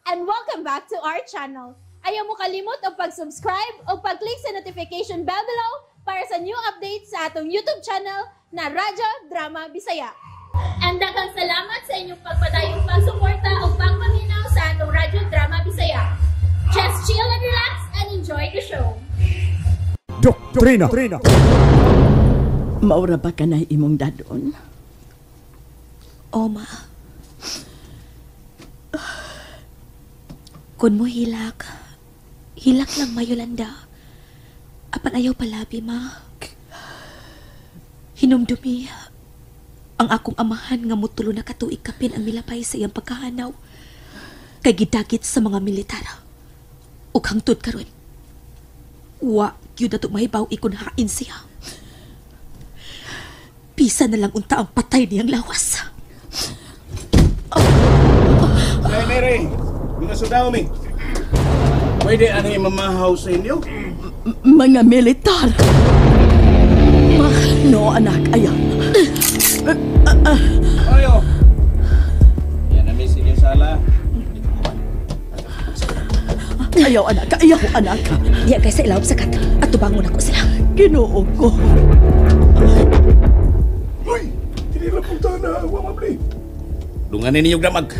And welcome back to our channel. Ayaw mo kalimot og pag-subscribe o pag-click sa notification bell below para sa new updates sa atong YouTube channel na Radyo Drama Bisaya. And daghang salamat sa inyong pagpadayong pagsuporta o pagpaminaw sa atong Radyo Drama Bisaya. Just chill and relax and enjoy the show. Doktrina. Maura ba ka na imong dadon? O, ma. Kun mo hilak, hilak lang ma, Yolanda. Apan ayaw palabi, ma. Hinumdumi, ang akong amahan nga mutulo na katuig kapin ang milapay sa iyang pagkahanaw. Kay gidagit sa mga militar. Ug hangtod karon, wa gyud ato mahibaw ikon hain siya. Pisa na lang unta ang patay niyang lawas. Hey Mary, mga sundao mi. Pwede ano yung mamahaw sa inyo? Mga militar. No, anak, ayaw. Ayo. Yan na miss inyong sala. Ayaw, anak. Ayaw, anak. Diya kay sa ilawom sa kat. At tubangon ako sila. Ginoo ko. Uy! Tinira pong tana. Wamabli. Dunganin ninyong damag.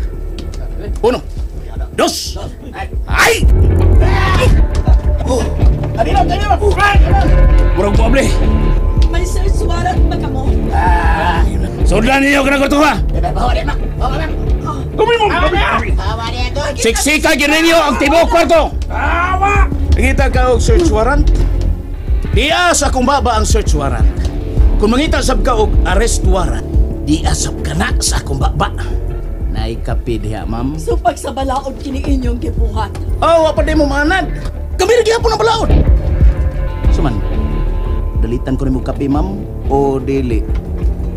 Uno. Dos. Ay! Adina, adina! Murag mo, abli. May search warrant ba ka mo? Sudlan ninyo ka na ha! Siksika gin ninyo ang tibuok kwarto! Ngita ka og search warrant? Diya sa akong baba ang search warrant. Kung mangita sab ka og arrest warrant, diya sab ka na sa akong baba. Naikapi diha, ma'am. Supag sa balaod kini inyong gibuhat. Oh, wa pa di mo maanad. Kami ra gihapon ang balaod. Suman, dalitan ko nimo kape, ma'am, o dili?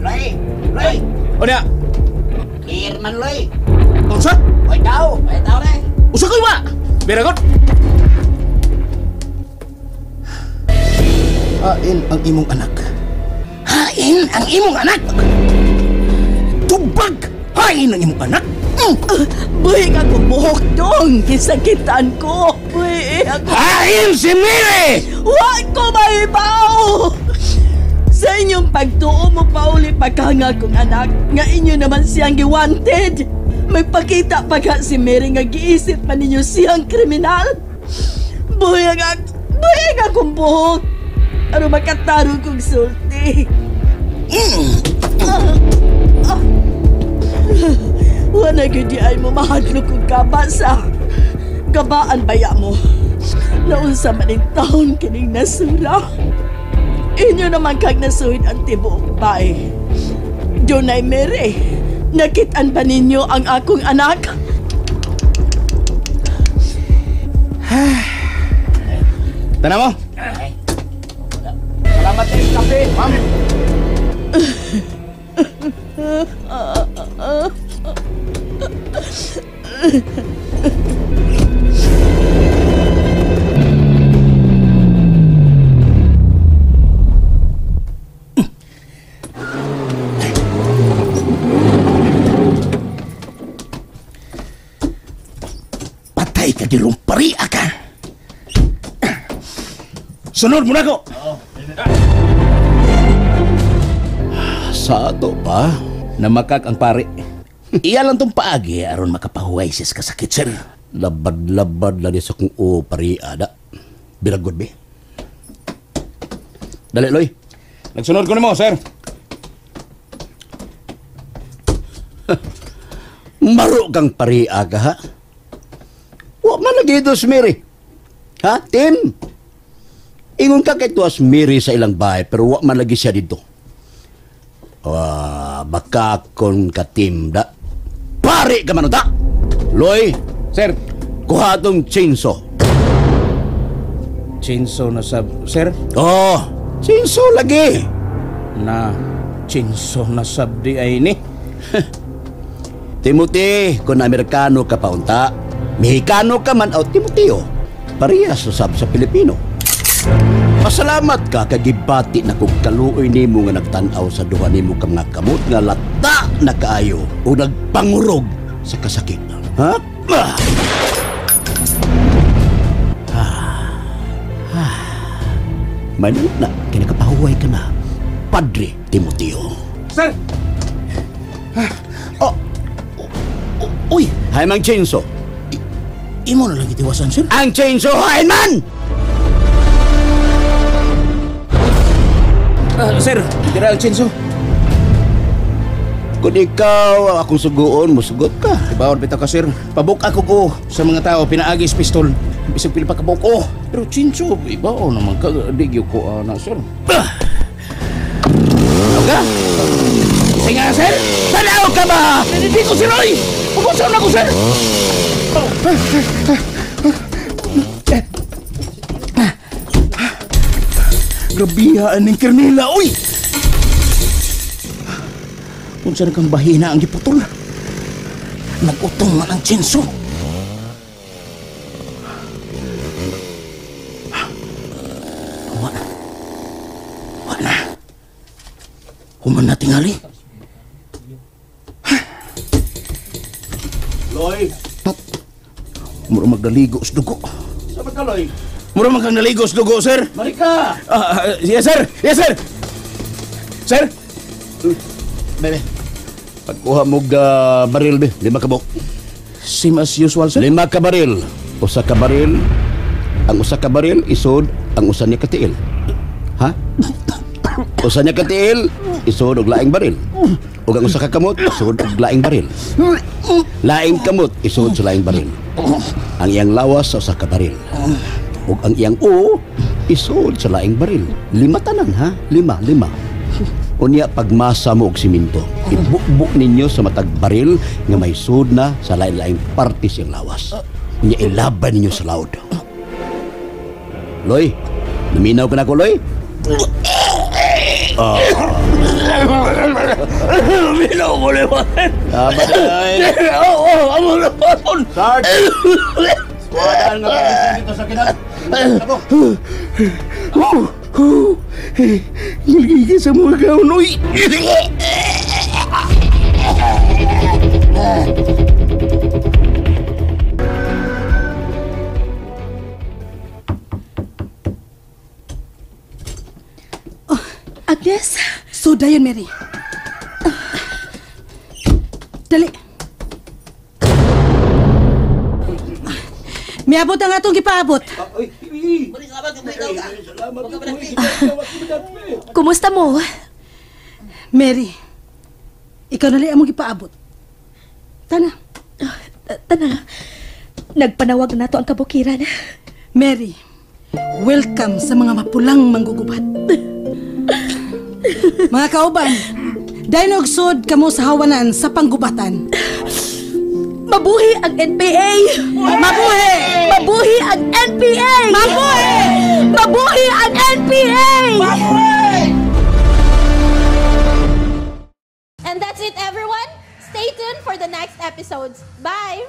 Loy! Loy! O niya, Clear man, Loy! unsa? Oy, tao! Oy, tao na! Usa ko'y wa! Very good! Hain ang imong anak. Hain ang imong anak! Tubag! Hain ang imong anak! Buhi ka ko buhok dong! Gisakitan ko! Buhi ako! Hain si Mary! Wa ko mahibaw! Sa inyong pagtuo mo pauli pagkanga kong anak, nga inyo naman siyang giwanted. May pakita pa ka si Mary nga giisip pa ninyo siyang kriminal. Buhi ang akong buhok. Ano makatarong kong sulti. Wala gyud ay mo mahadlok kong gaba sa gabaan baya mo. Naunsa man ang taon kining nasura. Inyo naman kag nasuhid ang tibuok bae. Dunay Mary, nakitaan ba ninyo ang akong anak? Tana mo! Salamat sa kape, ma'am! Patay ka dirong paria ka! Sunod mo na ko! Sa ato pa, namakak ang pare. Iya lang tong paagi aron makapahuway siya sa kasakit, sir. Labad-labad lang sa kung o paria da. Biragod be. Dali, Loy. Nagsunod ko nimo, sir. Maro kang paria ka, ha? Wa man lagi dos Mary. Ha, Tim? Ingon ka kay tuwas Mary sa ilang bahay, pero wa man lagi siya dito. Baka kon ka, Tim, da. Pare ka man da! Loy! Sir! Kuha itong chainsaw. Chainsaw na sab, sir? Oh, chainsaw lagi. Na, chainsaw na sab di ay ni. Timothy, kung Amerikano ka paunta, Mexicano ka man o Timoteo, parehas sa sab sa Pilipino. Pasalamat ka kagibati na kung kaluoy nimo nga nagtan-aw sa duha nimo ka mga kamot nga lata na kaayo o nagpangurog sa kasakit. Ha? Ah! May na, kaya nakapahuway ka na. Padre Timoteo. Sir! Oh! Uy! Hay mang chainsaw. Imo na lang gitiwasan, sir. Ang chainsaw, hain man! Sir, tira ang chainsaw. Kung ikaw akong suguon, musugot ka. Ibawon bitaw ka, sir. Pabuk ako ko sa mga tao, pinaagis pistol. Bisag pila pa kabuk ko. Pero chainsaw, ibaon naman ka. Di gyud ko ana, sir. Ka? Sige, sir! Tanaw ka ba? Hindi ko, sir, oy! Pagkusaw na ko, sir! Grabihaan ng Kernila, oy! Unsa na kang bahina ang giputol? Nag-utong man ang tsinso. Wa na. Wa na. Human na tingali. Loy! Mura magdaligo sa dugo. Saan ka, Loy? Mura man kang naligo sa dugo, sir. Marika! Yes, sir! Yes, sir! Sir? Bebe, pagkuha mo baril, be. 5 ka buok. Same as usual, sir? 5 ka baril. Usa ka baril. Ang usa ka baril, isod ang usa niya katiil. Ha? Usa niya katiil, isod og laing baril. Ug ang usa ka kamot, isod og laing baril. Laing kamot, isod sa laing baril. Ang iyang lawas sa usa ka baril. Ug ang iyang uo, isod sa laing baril. 5 tanan, ha? 5, 5. Unya pagmasa mo og simento, ibukbuk ninyo sa matag baril nga may sud na sa lain-laing parte sa iyang lawas. Unya ilaban ninyo sa laod. Loy, naminaw ka na ko, Loy? Naminaw ko, Loy. Tama, Loy. Oo, amo na po. Sarge! Skuadaan nga pa dito sa kinag. Gilgigil sa mga kaon, uy! Oh, Agnes? So, dayon, Mary. Dali. Miabot ang atong gipaabot. Kumusta mo? Mary, ikaw na lang among gipaabot. Tana. Tana. Nagpanawag na to ang kabukiran. Mary, welcome sa mga mapulang manggugubat. Mga kauban, dahil nagsod kamo sa hawanan sa panggubatan. Mabuhi ang NPA! Mabuhi! Mabuhi ang NPA! Mabuhi! Mabuhi ang NPA! Mabuhi! And that's it, everyone. Stay tuned for the next episodes. Bye!